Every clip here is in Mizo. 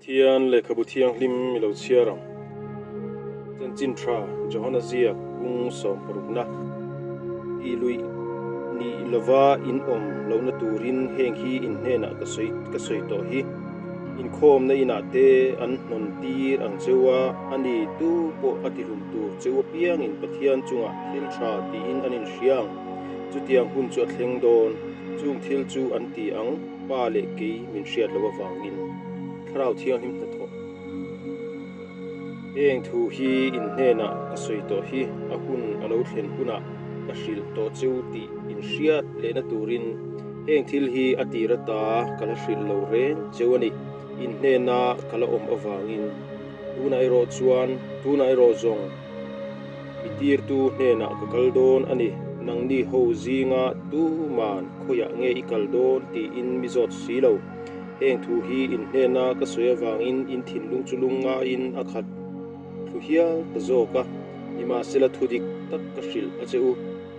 Pathian lehkhabu thianghlim i lo chhiar ang. Chanchin tha Johana ziak bung sawmparukna tih luih nih lova in awm lohna turin heng hi in hnenah ka sawi ka sawi tawh hi. Inkhawmna inah te an hnawn tir ang cheu a, ani tu pawh a tihlum tur cheu apiangin Pathian chungah thil tha tiin an inhria ang. Chutiang hun chu a thleng dawn. Chung thil chu an ti ang. Pa leh kei min hriat loh avangin Thlarau Thianghlim hnathawh. Heng thu hi in hnenah ka sawi tawh hi a hun a lo thlen hunah ka hrilh tawh cheu tih in hriat lehna turin heng thil hi a tir ata ka la hrilh lo reng cheu a ni. In hnena ka la awm avangin tunah erawh chuan tunah erawh zawng Mi tirtu hnenah ka kal dawn a ni, nangni ho zinga tuman khawiah nge i kal dawn tiin mi zawt si lo. Heng thu hi in hnena ka sawi avangin in thinlung chu lungngaiin a khat thlu hial ta zawk a, nimahsela thu dik tak ka hrilh a che u.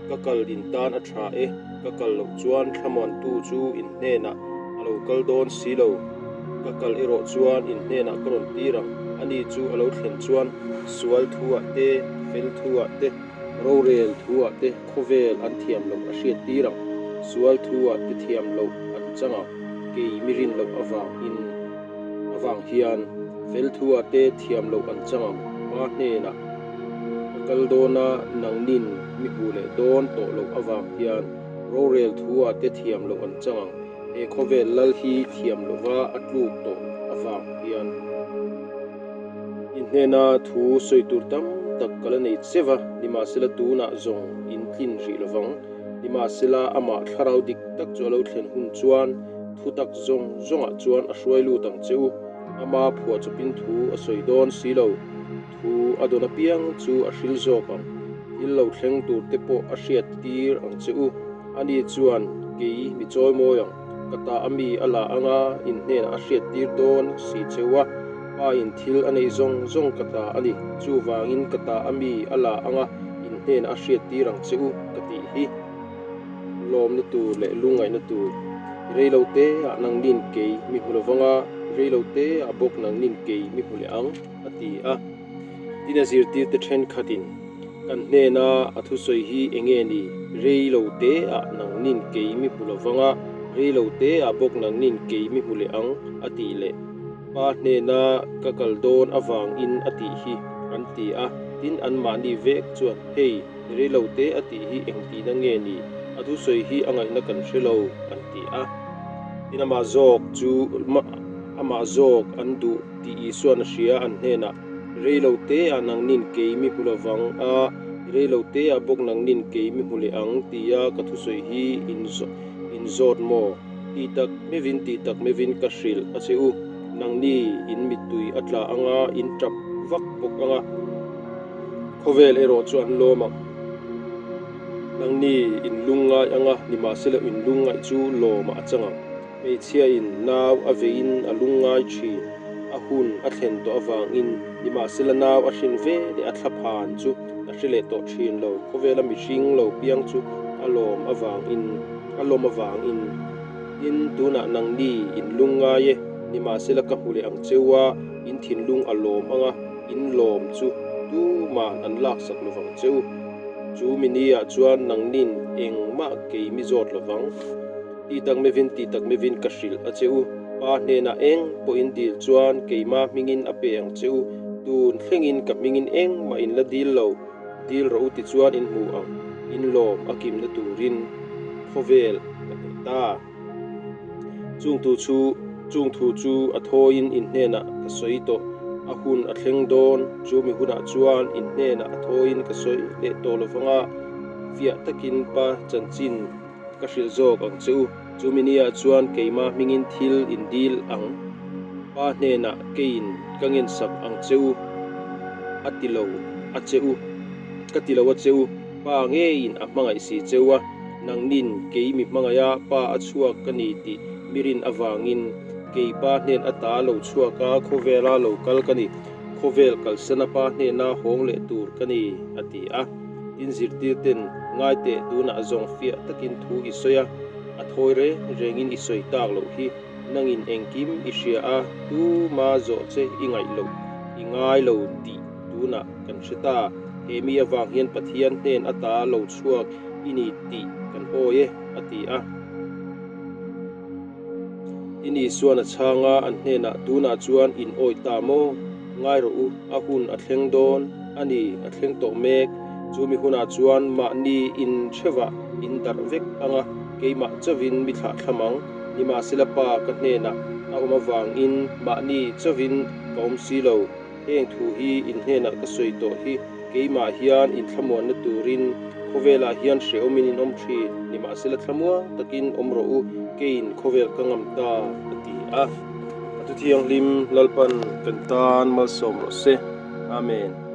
Ka kal in tan a tha e, ka kal loh chuan thlamuantu chu in hnenah a lo kal dawn si lo. Ka kal erawh chuan in hnenah ka rawn tir ang, ani chu a lo thlen chuan sual thuah te, fel thuah te, rorel thuah te khawvel an thiam loh a hriat tir ang, sual thuah te thiam loh an chang ang, kei mi rin loh avangin avang hian fel thuah te thiam loh an chang ang, Pa hnenah. Ka kal dawn a, nangnin mi hmuh leh dawn tawh loh avang hian rorel thu-ah te thiam loh an chang ang. He khawvel lal hi thiam lova a tluk tawh avang hian in hnena thu sawi tur tam tak ka la nei che va, nimahsela tunah zawng in tlin rih lovang. Nimahsela amah thlarau dik tak chu a lo thlen hun chuan thu tak zawng zawngah chuan a hruai lut ang che u. Ama phuahchawpin thu a sawi dawn si lo. Thu a dawn apiang chu a hril zawk ang. Thil lo thleng tur te pawh a hriat tir ang che u. Ani chuan, Kei mi chawi mawi ang, ka ta a mi a la anga in hnenah a hriat tir dawn si cheu a, pa in thil a neih zawng zawng ka ta a ni, chuvangin ka ta a mi a la anga in hnenah a hriat tir ang che u ka tih hi. Lawmna tur leh lungngaihna tur rei lo te ah nangnin kei mi hmu lovang a, rei lo te ah bawk nangnin kei mi hmu leh ang. a ti a. Tin a zirtirte thenkhatin, Kan hnena a thusawi hi eng nge ni? Rei lo te ah nangnin kei mi hmu lovang a, rei lo te ah bawk nangnin kei mi hmu leh ang, a tih leh. Pa hnena ka kal dawn avangin a tih hi, an ti a. Tin anmahni vek chuan, Hei, rei lo te a tih hi eng tihna nge ni? A thusawi hi a ngaihna kan hre lo, an ti a. Tin amah zawk chu amah zawk an duh. Tih Isua'n a hria an hnenah, Rei lo te ah nangnin kei mi hmu lovang a, rei lo te ah bawk nangnin kei mi hmu leh ang tia ka thusawi hi in zawt maw? Tih tak mevin tih tak mevin ka hrilh a che u, nangni in mittui a tla anga in tap vak bawk anga, khawvel erawh chu an lawm ang. Nangni in lungngai anga nimahsela in lungngaih chu lawmah a chang ang. Hmeichhiain nau a veiin a lungngai thin, a hun a thlen tawh avangin nimahsela nau a hrin ve leh a thlaphan chu a hre leh tawh thin lo. Khawvela mihring lo piang chu a lawm avangin a lawm avangin tin tunah nangni in lungngai e, nimahsela ka hmu leh ang cheu a, in thinlung a lawm anga in lawm chu tuman an laksak lovang cheu. Chu mini-ah chuan nangnin engmah kei mi zawt lovang. Tih tak mevin tih tak mevin ka hrilh a che u. Pa hnenah eng pawh in dil chuan keimah hmingin a pe ang che u. Tun thlengin ka hmingin engmah in la dil lo. Dil rawh u tichuan in hmu ang. In lawm a kimna turin khawvel ka hneh ta. Chung thu chu chung thu chu a thawiin in hnenah ka sawi tawh. A hun a thleng dawn. Chu mi hunah chuan in hnenah a thawiin ka sawi leh tawh lovang a, fiah takin pa chanchin Ka hrilh zawk ang che u, chumi nia chuan keimah hmingin thil in dil ang. Pa hnenah keiin ka ngensak ang che u a ti lo a che u, ka ti lo a che u, Pa ngeiin a hmangaih si che u a, nangnin kei mi hmangaiha Pa a chhuak ka ni tih mi rin avangin kei Pa hnen ata lo chhuak a, khawvela lo kal ka ni, khawvel kalsana Pa hnena hawng leh tur ka ni, a ti a. Tin zirtir ten ngai teh tunah zawng fiah takin thu i sawi a, a thawi reng rengin i sawi tak loh hi. Nangin engkim i hria a, tuma zawh che i ngaih loh i ngai lo tih tunah kan hre ta. He mi avang hian Pathian hnen ata lo chhuak i ni tih kan awi e, a ti a. Tin Isuan a chhang a, an hnenah, Tunah chuan in awi ta maw? Ngai rawh u, a hun a thleng dawn a ni, a thleng tawh mek. Chu mi hunah chuan mahni in hrevah in darh vek ang a, keimah chauvin mi thlah thlam ang. Nimahsela Pa ka hnenah a awm avangin mahni chauvin ka awm si lo. Heng thu hi in hnenah ka sawi tawh hi keimah hian in thlamuanna turin khawvelah hian hrehawmin in awm thin, nimahsela thlamuang takin awm rawh u, keiin khawvel ka ngam ta, a ti a. A thu thianghlim Lalpan kan tan malsawm rawh se. Amen.